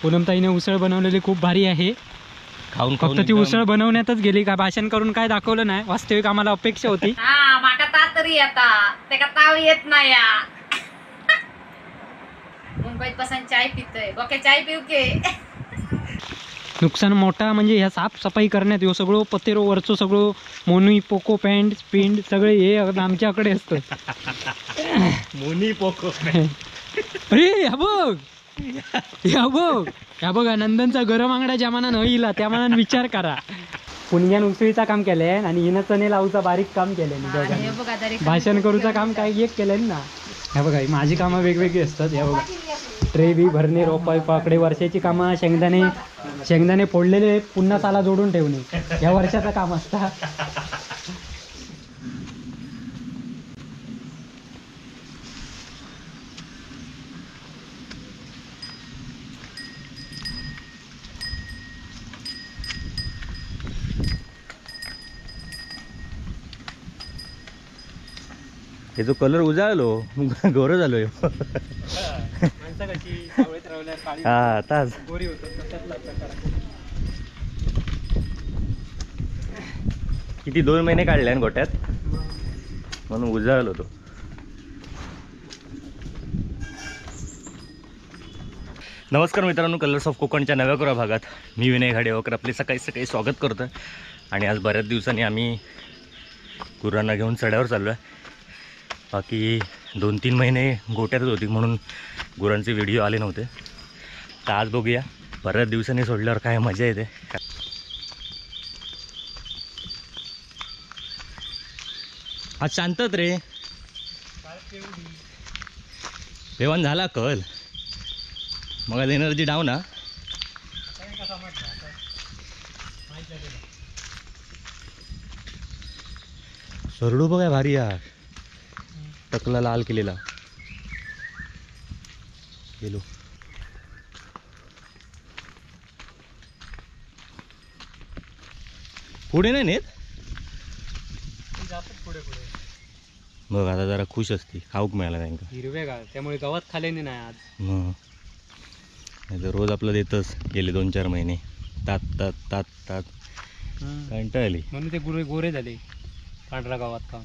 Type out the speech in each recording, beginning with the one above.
पूनमताईने उसळ बनवलेली खूप भारी आहे. खाऊन फक्त ती उसळ बनवण्यातच गेली, का भाषण करून काय दाखवलं नाही. वास्तविक आम्हाला अपेक्षा होती. हा माका तातरी येता, तेका ताव येत नाही. मुंबईत बसून चाय पितोय, बोके चाय पिऊ के. नुकसान मोठा म्हणजे ह्या साफसफाई करण्यात ह्यो सगळं पतेरो वरचो सगळं मोनी पोको पॅन्ट पिंड सगळे हे आमच्याकडे असतं. मोनी पोको. अरे ह्या बघ, ह्या बघ, ह्या बघा नंदनचा गरम आंगडा ज्या मनान होईला त्या मनान विचार करा. पुणग्यान उसळीचा काम केलंय आणि हिनं चणे लावूचा बारीक काम केलंय. भाषण करूचा काम काय एक केलंय ना. ह्या बघा माझी कामं वेगवेगळी असतात. ह्या बघा ट्रे बी भरणे, रोपाई पाकडे, वर्षाची कामं, शेंगदाणे शेंगदाणे फोडलेले पुन्हा साला जोडून ठेवणे या वर्षाचं काम असतं. हे जो कलर उजाळलो गोर झालो. हा ताज किती 2 महिने काढले ना गोट्यात, म्हणून उजाळलो तो. नमस्कार मित्रांनो, कलर्स ऑफ कोकणच्या नव्या कोऱ्या भागात मी विनय घाडेवकर आपले सकाळी सकाळी स्वागत करतो. आणि आज बऱ्याच दिवसांनी आम्ही गुरांना घेऊन चढ्यावर चाललो आहे. बाकी 2-3 महिने गोट्यातच होती म्हणून गुरांचे व्हिडिओ आले नव्हते. तर आज बघूया बऱ्याच दिवसांनी सोडल्यावर काय मजा येते. आज शांतच रे, जेवण झाला कल, मग आज एनर्जी डाऊन. हा सरडू बघा भारी यार, टकला लाल केलेला. गेलो पुढे नाही नेत बघ. आता जरा खुश असती, खाऊक मिळाला त्यांना हिरवेगार, त्यामुळे गवत खाले नाही आज. नाही तर रोज आपलं देतच गेले 2-4 महिने तात तात तात तात कंटाळली म्हणून ते गोरे गोरे झाले पांढरा गवत खाऊन.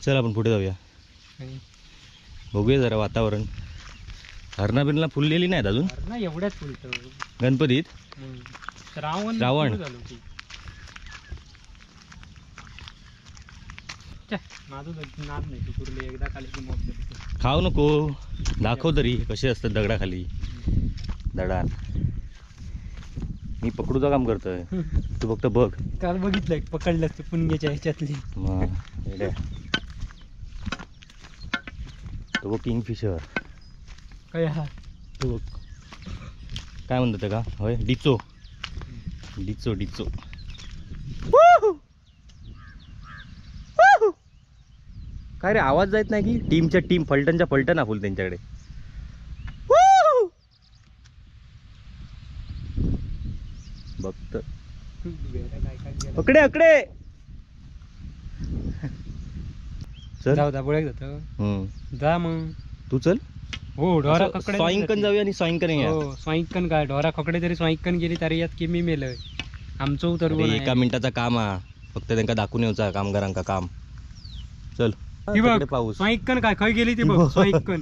चल आपण पुढे जाऊया, बघूया जरा वातावरण. हरणा बिरणा फुललेली नाहीत अजून ना, एवढ्याच फुलतं गणपतीत. श्रावण श्रावण खाऊ नको, दाखव तरी कसे असतात दगडाखाली दडान. मी पकडूचं काम करतोय, तू फक्त बघ. काल बघितलं पकडलं तू पुणग्याच्या ह्याच्यातली. तो बघ किंगफिशर. काय हा तो बघ काय म्हणतात का, होय डिचो डिचो डिचो. काय रे आवाज जात नाही की टीमच्या टीम फलटणच्या फलटण फुल त्यांच्याकडे. बघत अकडे अकडे जाऊ दाबोळ्यात जातो जा मग तू चल. हो ढोरा ककडे स्वाईंकन जाऊया आणि स्वाईंकन हो स्वाईंकन काय ढोरा ककडे जरी स्वाईंकन गेली तरी यात किमी मेलय आमचं उतरवून. एका मिनिटाचा काम हा, फक्त त्यांना दाखवून येऊचा कामगारांका काम. चल पाऊस स्वाईंकन काय खय गेली ती बघ स्वाईंकन.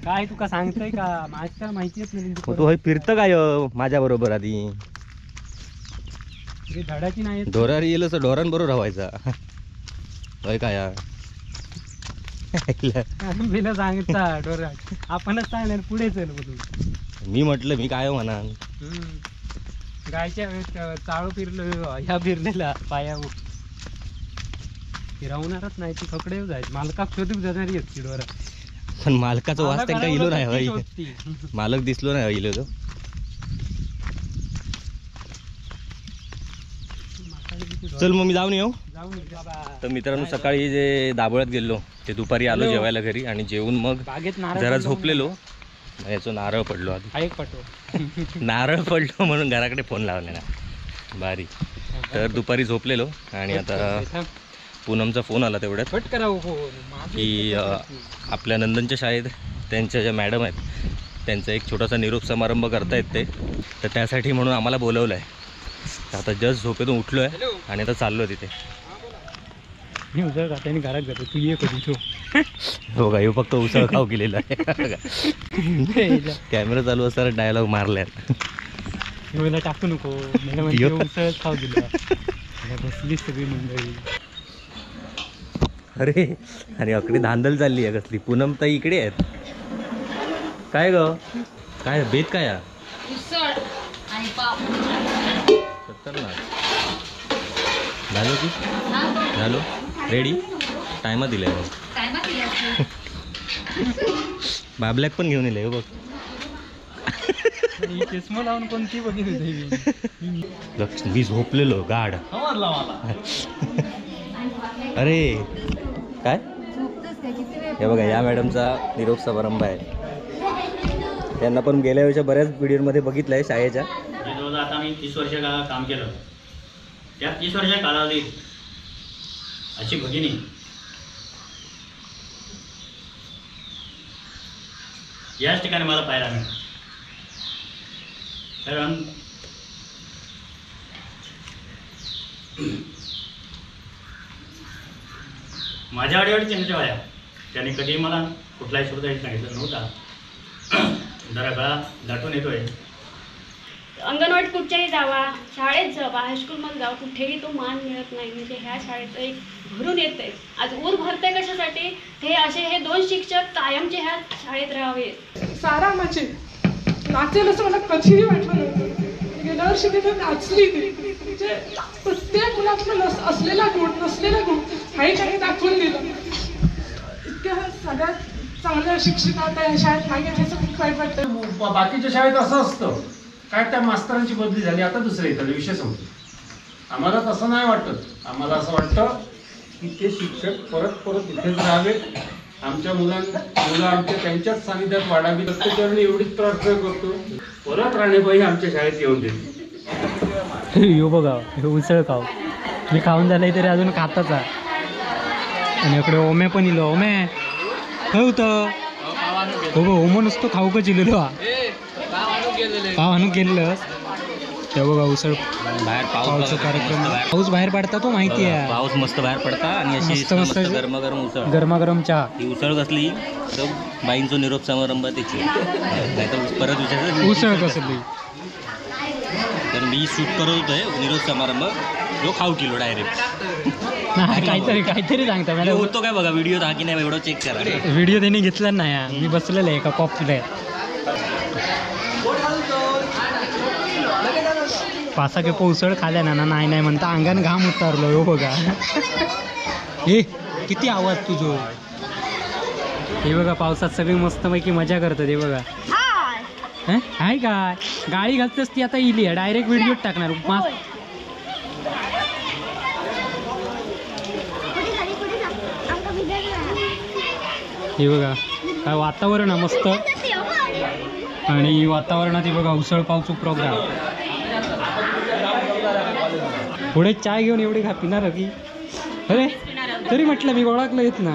काय तुका सांगतोय का माझ्या माहितीच नाही. तू हय फिरतं काय माझ्या बरोबर आधी झाडाची नाही ढोरार येईल असं ढोरांबरोबर राहायचा होय काय. मी सांगता ढोरा आपणच सांगणार पुढे चल. मी म्हटलं मी काय म्हणा गायच्या चाळू फिरलो ह्या फिरलेला पाया फिरवणारच नाही ती ककडे जायची मालकाक शोधूक जाणारी ती ढोरा. पण मालकाचा वास त्यांना इलो नाही, मालक दिसलो नाही इलो तो. चल मग मी जाऊन येऊ. तर मित्रांनो सकाळी जे दाबोळ्यात गेलो ते दुपारी आलो जेवायला घरी आणि जेवून मग जरा झोपलेलो. याचो नारळ पडलो आधी, नारळ पडलो म्हणून घराकडे फोन लावले ना भारी. तर दुपारी झोपलेलो आणि आता पूनमचा फोन आला तेवढ्यात की आपल्या नंदनच्या शाळेत त्यांच्या ज्या मॅडम आहेत त्यांचा एक छोटासा निरोप समारंभ करतायत ते, तर त्यासाठी म्हणून आम्हाला बोलवलं आहे. तर आता जस्ट झोपेतून उठलो आहे आणि आता चाललो आहे तिथे. मी उसळ खाते आणि घरात जातो, तू ये कधी तो. हो का, फक्त उसळ खाऊ गेलेला आहे. कॅमेरा चालू असताना डायलॉग मारल्यात. मला टाकू नको, मला उसळ खाऊ दिला. बसली सगळी मंडळी. अरे अरे अकडे धांदल चालली आहे कसली. पूनम ताई इकडे आहेत काय ग? काय बेत काय उसळ आणि पाव. खतरनाक. झालो की झालो रेडी? टायमा दिलाय मग. बाबल्याक पण घेऊन येईल बघ. चष्मा लावून कोणती बघितली? लक्ष मी झोपलेलो गाढ. अरे काय हे बघा, या मॅडमचा निरोप समारंभ आहे. त्यांना पण गेल्या वेळच्या बऱ्याच व्हिडिओमध्ये बघितलं आहे शाळेच्या. जवळजवळ आता मी 30 वर्ष काम केलं. त्या 30 वर्षाच्या कालावधीत अशी भगिनी याच ठिकाणी मला पाहायला मिळाली. कारण माझ्या अडीअडचणी त्यांच्या होत्या, त्यांनी कधीही मला कुठलाही शब्द सांगितला नव्हता. जरा गळा दाटून येतोय. अंगणवाडीत कुठच्याही जावा, शाळेत जावा, हायस्कूलमध्ये जावा, कुठेही तो मान मिळत नाही. म्हणजे ह्या शाळेचं एक भरून येत आहे. आज ऊर भरतंय कशासाठी? हे असे हे दोन शिक्षक कायमचे ह्या शाळेत राहावे. सारा माझे नाचेल असं मला कधीही वाटलं नव्हतं. गेल्या वर्षी तिथे नाचली ती. म्हणजे प्रत्येक मुलातलं असलेला गुण नसलेला गुण हाही काही दाखवून दिलं. इतक्या सगळ्यात चांगल्या शिक्षिका आता ह्या शाळेत नाही ह्याचं खूप वाईट वाटतं. बाकीच्या शाळेत असं असतं काय, त्या मास्तरांची बदली झाली आता दुसरे येतात, विषय संपतो. आम्हाला तसं नाही वाटत. आम्हाला असं वाटतं की ते शिक्षक परत परत इथेच राहावेत, आमच्या मुलं आमच्या त्यांच्याच सानिध्यात वाढावी. दत्तचरणी एवढीच प्रार्थना करतो, परत राणेबाई आमच्या शाळेत येऊन देते. यो बघा हे उसळ खाऊ मी खाऊन झालंय तरी अजून खाताच. आणि इकडे ओमे पण इलो. ओमे खय होतं? हो गो ओमो नुसतं खाऊ का चिलेलो हा पाव आणून गेलेलं. ते बघा उसळ बाहेर पावचा कार्यक्रम. पाऊस बाहेर पडता तो माहिती आहे. पाऊस मस्त बाहेर पडता आणि अशी मस्त मस्त गरमागरम उसळ, गरमागरम चहा. ही उसळ कसली तर बाईंचो निरोप समारंभ त्याची, नाहीतर परत विचार उसळ कसली. तर मी शूट करत होतोय निरोप समारंभ, जो खाऊ किलो डायरेक्ट. काहीतरी काहीतरी सांगता मला होतो काय बघा व्हिडिओ हा की नाही एवढं चेक करा. व्हिडिओ त्यांनी घेतला नाही, मी बसलेलं आहे एका कॉपीला. पासा के उसळ खाल्या ना, नाही नाही म्हणता अंगान घाम उतारलो. हो बघा हे किती आवाज तुझो. हे बघा पावसात सगळी मस्तपैकी मजा करतात. हे बघा हाय काय गाळी घालतेस ती आता इली आहे डायरेक्ट व्हिडिओ टाकणार. हे बघा काय वातावरण आहे मस्त. आणि वातावरणात हे बघा उसळ पावचो प्रोग्राम. पुढे चाय घेऊन एवढी खा पिणार की? अरे तरी म्हटलं मी ओळखलं येत ना.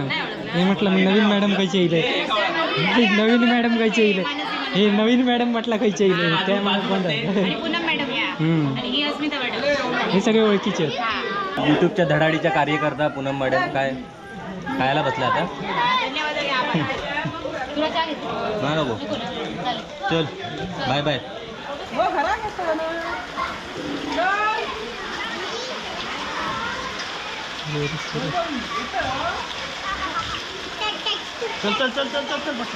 हे म्हटलं मी नवीन मॅडम खायचे येईल, नवीन मॅडम खायचे येईल, हे नवीन मॅडम म्हटलं खायचे येईल. त्या हे सगळे ओळखीचे आहेत. यूट्यूबच्या धडाडीच्या कार्यकर्ता पूनम मॅडम काय खायला बसला आता? ना नको, चल बाय बाय. चल चल चल चल चल चल बस.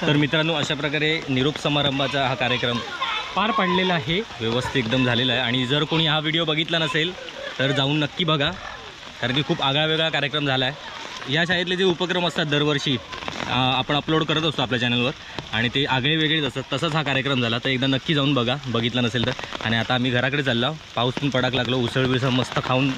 तर मित्रांनो अशा प्रकारे निरोप समारंभाचा हा कार्यक्रम पार पडलेला आहे, व्यवस्थित एकदम झालेला आहे. आणि जर कोणी हा व्हिडिओ बघितला नसेल तर जाऊन नक्की बघा, कारण की खूप आगळावेगळा कार्यक्रम झाला आहे. या शाळेतले जे उपक्रम असतात दरवर्षी आपण अपलोड करत असतो आपल्या चॅनलवर, आणि ते आगळे वेगळेच असतात. तसाच हा कार्यक्रम झाला, तर एकदा नक्की जाऊन बघा बघितला नसेल तर. आणि आता आम्ही घराकडे चाललो, पाऊस पण पडायला लागलो, उसळ बिसळ मस्त खाऊन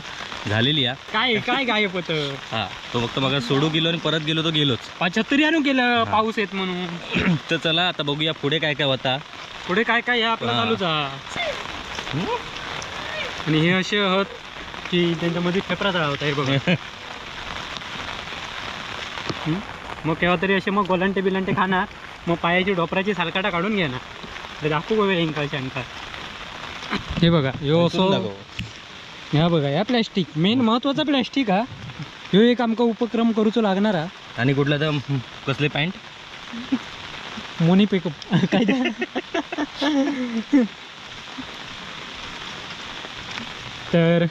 झालेली आहे. काय काय गायब होतं? हा तो फक्त मग सोडू गेलो आणि परत गेलो तो गेलोच. छत्री आणून गेलं पाऊस येत म्हणून. तर चला आता बघूया पुढे काय काय होता. पुढे काय काय आपलं चालूच. आणि हे असे आहोत की त्यांच्यामध्ये फेफरा तळा होता हे बघा. मग केव्हा तरी असे मग गोलांटे बिलांटे खाणार, मग पायाची ढोपराची सालकाटा काढून घेणार. दाखवू बघूया इंकाल शंका. हे बघा ह्यो असो ह्या बघा ह्या प्लॅस्टिक मेन महत्वाचा प्लॅस्टिक हा. ह्यो एक आमका उपक्रम करूचो लागणार हा. आणि कुठला तर कसले पॅन्ट मोनी पिकअप काय. तर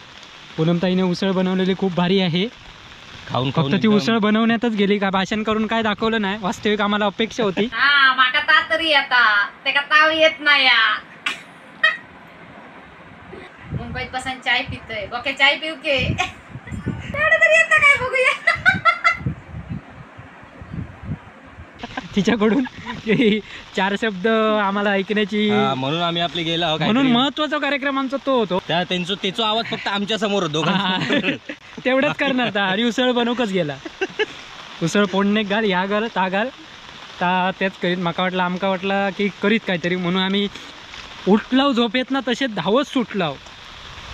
पूनमताईने उसळ बनवलेली खूप भारी आहे. खाऊन फक्त ती उसळ बनवण्यातच गेली, का भाषण करून काय दाखवलं नाही. वास्तविक आम्हाला अपेक्षा होती. माका ता तरी येता तेका ताव येत नाही. मुंबईत बसून चाय पितोय, ओके चाय पिऊ के तेवढं तरी येतं काय बघूया. तिच्याकडून चार शब्द आम्हाला ऐकण्याची म्हणून आम्ही आपले गेलो, म्हणून महत्वाचा कार्यक्रम आमचा तो होतो. त्या त्यांचा त्याचा आवाज फक्त आमच्या समोर होतो तेवढंच करणार. आणि उसळ बनवकच गेला. उसळ फोडणे घाल ह्या घाल ता घाल ता तेच करीत. माका वाटलं आमका वाटला की करीत काहीतरी, म्हणून आम्ही उठलाव झोपेत ना तसे धावत सुटलाव.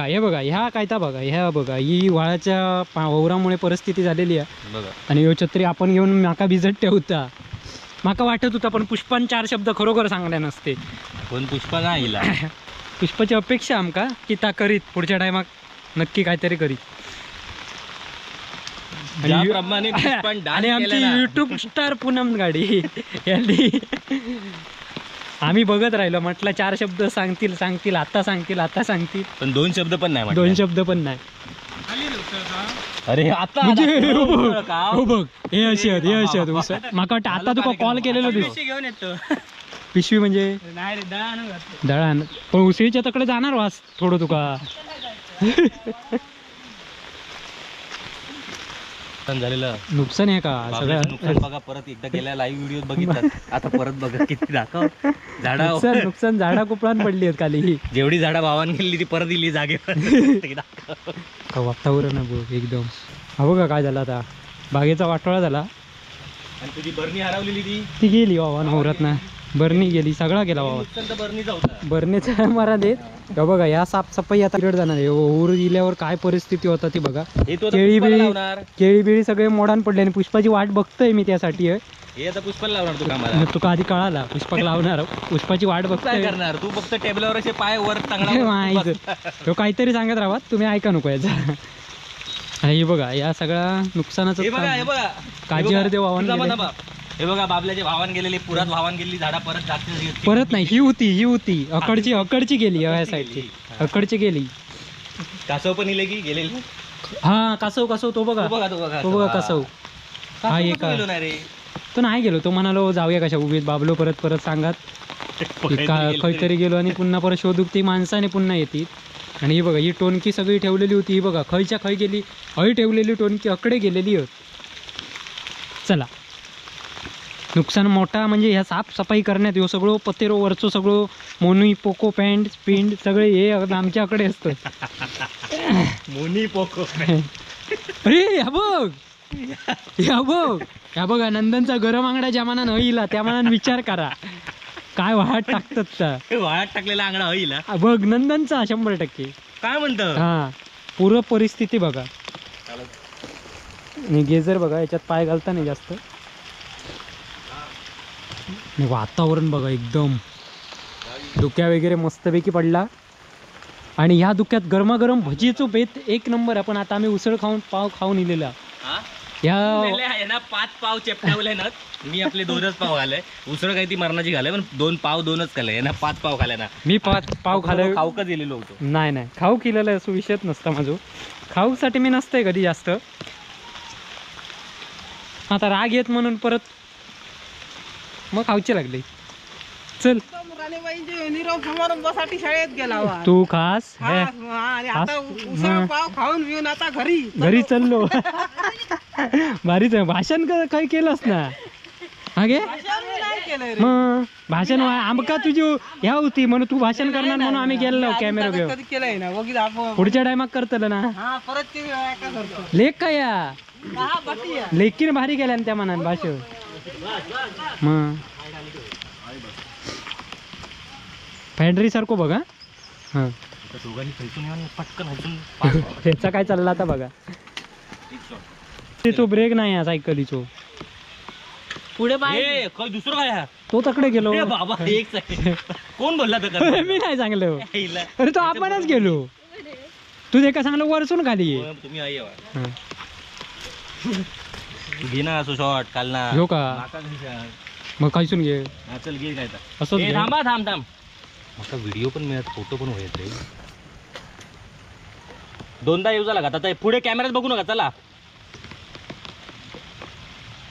हे बघा ह्या कायता बघा ह्या बघा ही व्हाळाच्या वावरामुळे परिस्थिती झालेली आहे बघा. आणि ह्यो छत्री आपण घेऊन माका भिजत ठेवता. माका वाटत होता पण पुष्पान चार शब्द खरोखर सांगले नसते. पण पुष्पा नाही आला. पुष्पाची अपेक्षा आमका की ता करीत पुढच्या टायमाक नक्की काहीतरी करीत. आणि आमची युट्यूब स्टार पूनम गाडी यांनी आम्ही बघत राहिलो. म्हटलं चार शब्द सांगतील सांगतील आता सांगतील आता सांगतील, पण दोन शब्द पण नाही. दोन शब्द पण नाही. अरे आता हो बघ हे अशी आहेत हे अशी आहेत उसळ. माका वाटतं आता तुका कॉल केलेलो दिस. घेऊन येतो पिशवी म्हणजे दळण, पण उसळीच्या तकडे जाणार वास थोडं तुका. झालेलं नुकसान आहे का सगळं? नुकसान बघा परत एकदा गेल्या लाईव्ह व्हिडिओ बघितला, आता परत बघा किती दाखव झाडा नुकसान. झाडा कुपळान पडली आहेत खाली. जेवढी झाडा भावान गेली ती परत दिली जागेवर. वातावरण बघ एकदम. हा बघा काय झालं आता, बागेचा वाटोळा झाला. आणि तुझी बरणी हरवलेली ती गेली वाहन होरात ना, बरणी गेली सगळा गेला वाहन. बरणीचा होता बरणीचा मरा देत. बघा या साफसफाई आता पिरियड जाणार आहे. ऊर गेल्यावर काय परिस्थिती होता ती बघा. केळी बिळी केळी बिळी सगळे मोडान पडले. आणि पुष्पाची वाट बघतोय मी त्यासाठी. हे आता पुष्पाला लावणार तू कामाला. तुका आधी कळाला पुष्पाला लावणार, पुष्पाची वाट बघतोय करणार तू. फक्त टेबलावर असे पाय वर चांगला तो काहीतरी सांगत राहा, तुम्ही ऐका नको याचा. आणि हे बघा या सगळ्या नुकसानाचं काजी अर्धे वाहन. हे बघा बाबल्याचे भावान गेलेले, पुरात भावान गेलेली झाडा परत जाते परत नाही. ही होती ही होती अकडची अकडची गेली या साईडची अकडची गेली. कासव पण इले की गेलेली. हा कासव कासव तो बघा तो बघा कासव. हा एक तो नाही गेलो, तो म्हणालो जाऊया कशा उभीत. बाबलो परत परत सांगत खंय तरी गेलो आणि पुन्हा परत शोधूक ती माणसाने पुन्हा येतील. आणि ही बघा ही टोनकी सगळी ठेवलेली होती. ही बघा खयच्या खय गेली, हय ठेवलेली टोनकी अकडे गेलेली होती. चला नुकसान मोठा म्हणजे ह्या साफसफाई करण्यात ह्यो सगळं पतेरो वरचो सगळं मोनी पोको पॅन्ट पिंट सगळे हे आमच्याकडे असतं. मोनी पोको. अरे ह्या बघ ह्या बघ ह्या बघा नंदनचा गरम आंगडा ज्या मनान होईला त्या मनान विचार करा काय वाहत टाकतात. वाहत टाकलेला आंगडा होईला बघ नंदनचा 100%. काय म्हणतो हा पूर्ण परिस्थिती बघा. आणि गेजर बघा याच्यात पाय घालता नाही जास्त. वातावरण बघा एकदम धुक्या वगैरे मस्तपैकी पडला. आणि ह्या धुक्यात गरमागरम भजीचो बेत एक नंबर. आपण आता आम्ही उसळ खाऊन पाव खाऊन इलेला. ह्या 5 पाव चेपटावले ना, मी आपले 2च पाव खाल्ले. उसळ काही ती मरणाची खाल्ले, पण 2 पाव 2च खाल्ले ना, 5 पाव खाल्ले ना मी. 5 पाव खाल्ले. खाऊ का दिलेलो होतो? नाही नाही खाऊ केलेलं असं विषयच नसता माझं. खाऊसाठी मी नसतंय कधी जास्त. आता राग येत म्हणून परत मग खाऊचे लागले. चल निरोप समारंभासाठी शाळेत गेला तू खास आता उसळ पाव खाऊन पिऊन आता घरी घरी चाललो. भारीच आहे. भाषण काही केलंस ना? हा गे मग भाषण आमका तुझी ह्या होती म्हणून तू भाषण करणार म्हणून आम्ही गेलो कॅमेरा घेऊन. पुढच्या टायमाक करतलं ना लेख काय या लेकीन भारी गेल्या त्या मनान भाषण. मग फॅन्ड्री सारखं बघा. हां त्याचा काय चालला आता बघा. तो ब्रेक नाही सायकलीचो. पुढे दुसरं काय तो तकडे गेलो बाबा. एक कोण बोलला? मी नाही सांगलो. अरे तो आपणच गेलो. तू एका सांगलं वरसून खाली. तुम्ही घे ना असो शॉर्ट काल ना हो का मग खायसून घे. चल घे काय असं. थांबा थांब थांब माका व्हिडिओ पण मिळत फोटो पण होत रे. दोनदा येऊ झाला का आता. पुढे कॅमेऱ्यात बघू नका. चला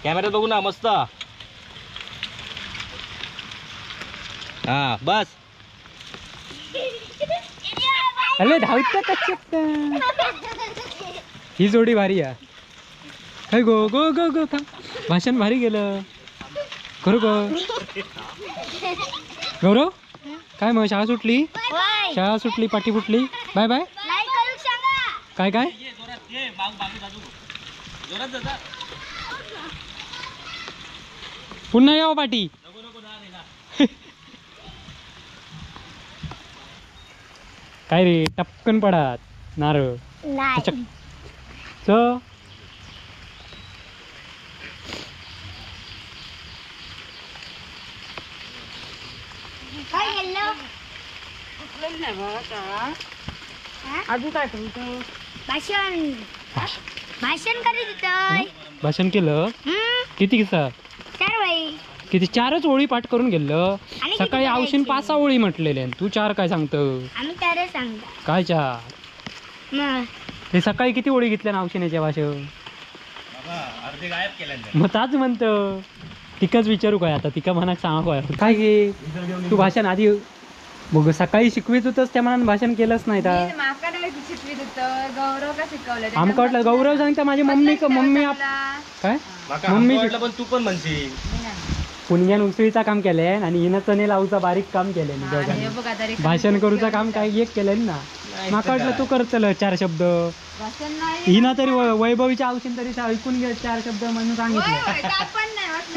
कॅमेऱ्यात बघू ना मस्त. हा बस. अरे धावता कच्चे. ही जोडी भारी आहे. गो गो गो गो का भाषण भारी गेलं खरं गो. गौरव काय मग शाळा सुटली? शाळा सुटली पाठी फुटली. Bye bye. काय काय पुन्हा यावं पाठी. काय रे टपकन पडात नारळ. अजून काय करू? भाषण भाषण करीत होतो. भाषण केलं किती? 4 ओळी. किती? 4च ओळी पाठ करून गेलं. सकाळी आवशीन 5-6 ओळी म्हटलेले. तू 4 काय सांगतो? आम्ही 4 सांगतो. काय 4? ते सकाळी किती ओळी घेतल्या ना आवशीनेच्या भाषण? अर्धे गायब केल्या. मग ताच म्हणतो तिकाच विचारू काय आता. तिका मनाक सांगा काय काय घे तू भाषण आधी मग सकाळी शिकवित होतस त्या मनान भाषण केलंच नाही. गौरव का शिकवलं? आमका वाटलं गौरव सांगता माझी मम्मी मम्मी काय मम्मी पण तू पण म्हणशील. पुण्यान उसळीचा काम केलंय आणि हिनं चणे लावूचा बारीक काम केलंय. भाषण करूचा काम काय एक केलंय ना. माका वाटलं तू करतल 4 शब्द. हिना तरी वैभवीच्या आवशीन तरी ऐकून घे 4 शब्द म्हणून सांगितलं.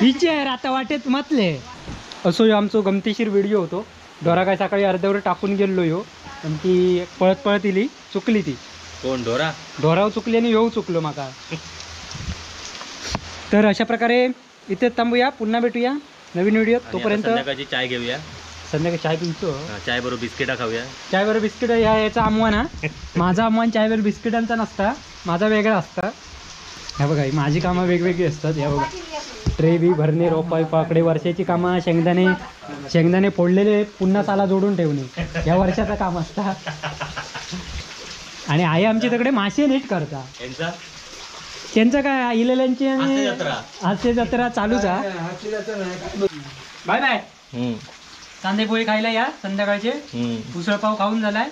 विचार आता वाटेत मतले. असो ह्यो आमचो गमतीशीर व्हिडिओ होतो. ढोरा काय सकाळी अर्ध्यावर टाकून गेलो ह्यो पण ती पळत पळत इली चुकली ती. कोण ढोरा? ढोराव चुकली आणि ह्यो चुकलो माका. तर अशा प्रकारे इथे थांबूया. पुन्हा भेटूया नवीन व्हिडिओ. तोपर्यंत संध्याकाळची चाय घेऊया. संध्याकाळी चाय पितो. चाय बरोबर बिस्किटा खाऊया. चाय बरोबर बिस्किट ह्या याचा आव्हान हा. माझा आव्हान चाय बरोबर बिस्किटांचा नसता, माझा वेगळा असता. ह्या बघा माझी कामं वेगवेगळी असतात. ह्या बघा ट्रे बी भरणे, रोपाई पाकडे, वर्षाची कामं, शेंगदाणे शेंगदाणे फोडलेले पुन्हा साला जोडून ठेवणे ह्या वर्षाचं काम असता. आणि आई आमची तिकडे मासे नीट करता. त्यांचं काय इलेल्यांची हास्य जत्रा चालूच आहे. Bye bye. कांदे पोहे खायला या संध्याकाळचे. उसळ पाव खाऊन झालाय.